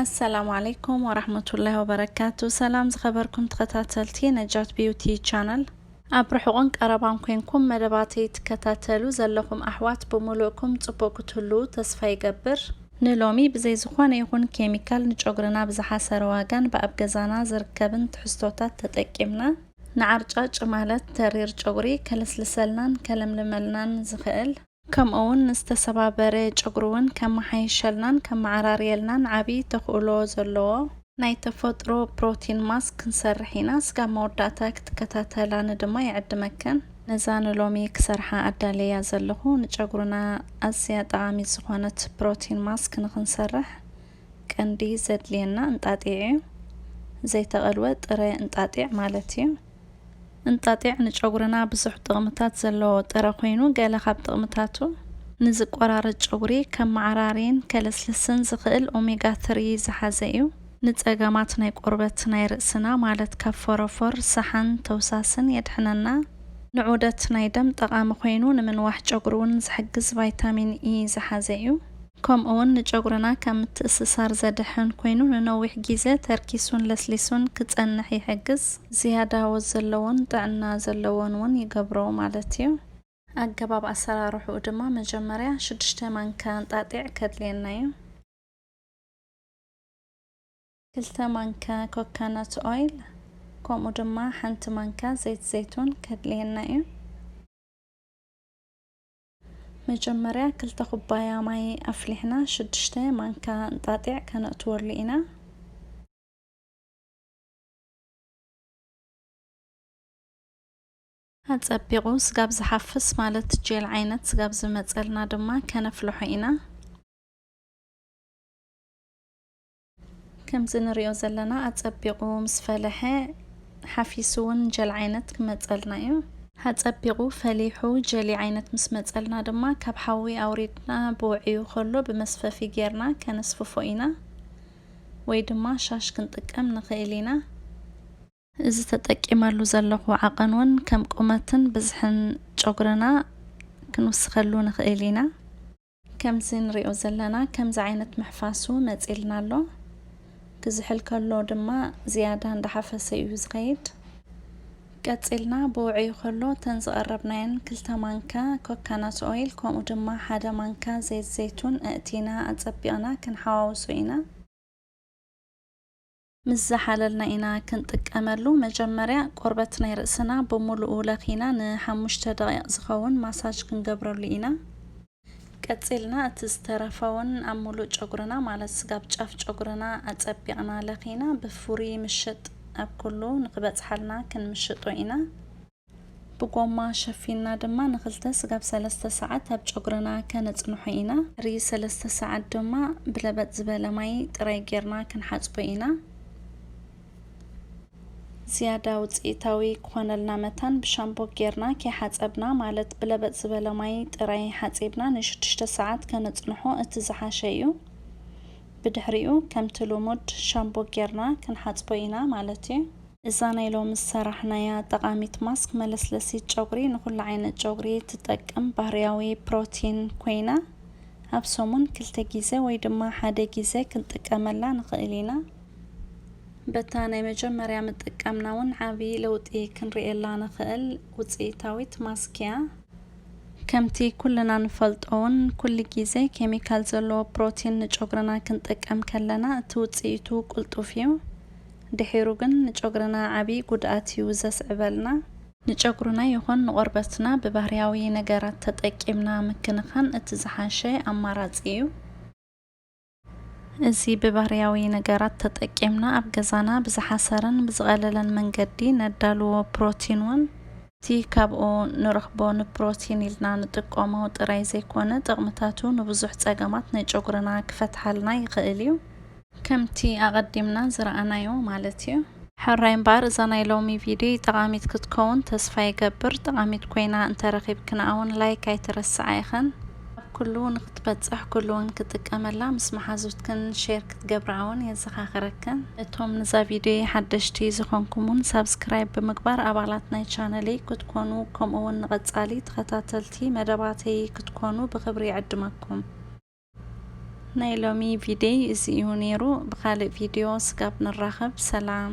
ኣሰላሙ ዓለይኩም ወራህመቱላሂ ወበረካቱ። ሰላም ዝኸበርኩም ተኸታተልቲ ነጃት ቢዩቲ ቻነል፣ ኣብ ርሑቕን ቀረባን ኮንኩም መደባተይ ትከታተሉ ዘለኹም ኣሕዋት ብምሉእኩም ጽቡቕ ክትህልዉ ተስፋ ይገብር። ንሎሚ ብዘይ ዝኾነ ይኹን ኬሚካል ንጨጉርና ብዝሓሰረ ዋጋን ብኣብ ገዛና ዝርከብን ትሕዝቶታት ተጠቂምና ንዓርጫጭ ማለት ተሪር ጨጉሪ ከለስልሰልናን ከለምልመልናን ዝኽእል፣ ከምኡ እውን ንዝተሰባበረ ጨጉሪ እውን ከመሓይሸልናን ከመዓራርየልናን ዓብዪ ተኽእሎ ዘለዎ ናይ ተፈጥሮ ፕሮቲን ማስክ ክንሰርሕ ኢና። ስጋብ መወዳእታ ክትከታተላኒ ድማ ይዕድመክን። ነዛ ንሎሚ ክሰርሓ ኣዳለያ ዘለኹ ንጨጉርና ኣዝያ ጠቓሚት ዝኾነት ፕሮቲን ማስክ ንኽንሰርሕ ቀንዲ ዘድልየና እንጣጢዕ እዩ። ዘይተቐልወ ጥረ እንጣጢዕ ማለት እዩ። እንጣጢዕ ንጨጉርና ብዙሕ ጥቕምታት ዘለዎ ጥረ ኮይኑ፣ ገለ ካብ ጥቕምታቱ ንዝቆራረጽ ጨጉሪ ከመዓራርይን ከለስልስን ዝኽእል ኦሜጋ ትሪ ዝሓዘ እዩ። ንጸገማት ናይ ቆርበት ናይ ርእስና፣ ማለት ካብ ፎረፎር፣ ሰሓን ተውሳስን የድሕነና። ንዑደት ናይ ደም ጠቓሚ ኮይኑ፣ ንምንዋሕ ጨጉሪ እውን ዝሕግዝ ቫይታሚን ኢ ዝሓዘ እዩ። ከምኡ እውን ንጨጉርና ካብ ምትእስሳር ዘድሕን ኮይኑ፣ ንነዊሕ ግዜ ተርኪሱን ለስሊሱን ክጸንሕ ይሕግዝ። ዝያዳ ወዝ ዘለዎን ጥዕና ዘለዎን እውን ይገብሮ ማለት እዩ። ኣገባብ ኣሰራርሕኡ ድማ መጀመርያ ሽዱሽተ ማንካ እንጣጢዕ ከድልየና እዩ። ክልተ ማንካ ኮካናት ኦይል፣ ከምኡ ድማ ሓንቲ ማንካ ዘይት ዘይቱን ከድልየና እዩ። መጀመርያ ክልተ ኩባያ ማይ ኣፍሊሕና ሽዱሽተ ማንካ እንጣጢዕ ከነእትወሉ ኢና። ኣጸቢቑ ስጋብ ዝሓፍስ፣ ማለት ጀል ዓይነት ስጋብ ዝመጸልና ድማ ከነፍልሖ ኢና። ከምዚ ንሪኦ ዘለና ኣጸቢቑ ምስ ፈለሐ፣ ሓፊሱ እውን ጀል ዓይነት ክመጸልና እዩ። ኣጸቢቑ ፈሊሑ ጀሊ ዓይነት ምስ መጸልና ድማ፣ ካብ ሓዊ ኣውሪድና ብውዕዩ ከሎ ብመስፈፊ ጌርና ከነስፍፎ ኢና፣ ወይ ድማ ሻሽ ክንጥቀም ንኽእል ኢና። እዚ ተጠቂመሉ ዘለኹ ዓቐን እውን ከም ቁመትን ብዝሕን ጨጉርና ክንውስኸሉ ንኽእል ኢና። ከምዚ ንሪኦ ዘለና፣ ከምዚ ዓይነት ምሕፋሱ መጺልና ኣሎ። ክዝሕል ከሎ ድማ ዝያዳ እንዳሓፈሰ እዩ ዝኸይድ። ቀጺልና ብውዕዩ ከሎ፣ እተን ዝቐረብናየን ክልተ ማንካ ኮካናት ኦይል፣ ከምኡ ድማ ሓደ ማንካ ዘይት ዘይቱን ኣእቲና ኣጸቢቕና ክንሓዋውሶ ኢና። ምስ ዝሓለልና ኢና ክንጥቀመሉ። መጀመርያ ቆርበት ናይ ርእስና ብምሉኡ ለኺና ንሓሙሽተ ደቂቕ ዝኸውን ማሳጅ ክንገብረሉ ኢና። ቀጺልና እቲ ዝተረፈ እውን ኣብ ሙሉእ ጨጉርና፣ ማለት ስጋብ ጫፍ ጨጉርና ኣጸቢቕና ለኺና ብፍሩይ ምሽጥ ኣብ ኩሉ ንኽበጽሓልና ክንምሽጦ ኢና። ብጎማ ሸፊንና ድማ ንኽልተ ስጋብ ሰለስተ ሰዓት ኣብ ጨጉርና ከነጽንሖ ኢና። ድሕሪ ሰለስተ ሰዓት ድማ ብለበጥ ዝበለ ማይ ጥራይ ጌርና ክንሓጽቦ ኢና። ዝያዳ ውጽኢታዊ ክኾነልና መታን ብሻምቦ ጌርና ከይሓጸብና፣ ማለት ብለበጥ ዝበለ ማይ ጥራይ ሓጺብና ንሽዱሽተ ሰዓት ከነጽንሖ እቲ ዝሓሸ እዩ። ብድሕሪኡ ከምቲ ልሙድ ሻምቦ ጌርና ክንሓጽቦ ኢና ማለት እዩ። እዛ ናይ ሎሚ ዝሰራሕናያ ጠቓሚት ማስክ መለስለሲት ጨጉሪ ንኹሉ ዓይነት ጨጉሪ ትጠቅም ባህርያዊ ፕሮቲን ኮይና፣ ኣብ ሰሙን ክልተ ግዜ ወይ ድማ ሓደ ግዜ ክንጥቀመላ ንኽእል ኢና። በታ ናይ መጀመርያ ምጥቃምና እውን ዓቢ ለውጢ ክንርእየላ ንኽእል ውጽኢታዊት ማስክ እያ። ከምቲ ኩልና ንፈልጦ እውን፣ ኩሉ ግዜ ኬሚካል ዘለዎ ፕሮቲን ንጨጉርና ክንጥቀም ከለና፣ እቲ ውጽኢቱ ቅልጡፍ እዩ። ድሒሩ ግን ንጨጉርና ዓቢ ጉድኣት እዩ ዘስዕበልና። ንጨጉርና ይኹን ንቆርበትና ብባህርያዊ ነገራት ተጠቂምና ምክንኻን እቲ ዝሓሸ ኣማራጺ እዩ። እዚ ብባህርያዊ ነገራት ተጠቂምና ኣብ ገዛና ብዝሓሰረን ብዝቐለለን መንገዲ ነዳልዎ ፕሮቲን እውን፣ እቲ ካብኡ ንረኽቦ ንፕሮቲን ኢልና ንጥቀሞ ጥራይ ዘይኮነ፣ ጥቕምታቱ ንብዙሕ ጸገማት ናይ ጨጉርና ክፈትሓልና ይኽእል እዩ። ከምቲ ኣቐዲምና ዝረኣናዮ ማለት እዩ። ሕራይ እምበኣር፣ እዛ ናይ ሎሚ ቪድዮ ጠቓሚት ክትከውን ተስፋ ይገብር። ጠቓሚት ኮይና እንተረኺብክንኣ እውን ላይክ ኣይትረስዓ ኢኽን። ኣብ ኩሉ ንክትበጽሕ፣ ኩሉ እውን ክጥቀመላ፣ ምስ መሓዙትክን ሼር ክትገብርኣ እውን የዘኻኽረክን። እቶም ንዛ ቪድዮ ሓደሽቲ ዝኾንኩም እውን ሳብስክራይብ ብምግባር ኣባላት ናይ ቻነለይ ክትኮኑ፣ ከምኡ እውን ንቐጻሊ ተኸታተልቲ መደባተይ ክትኮኑ ብኽብሪ ይዕድመኩም። ናይ ሎሚ ቪድዮ እዚ እዩ ነይሩ። ብኻልእ ቪድዮ ስጋብ ንራኸብ፣ ሰላም።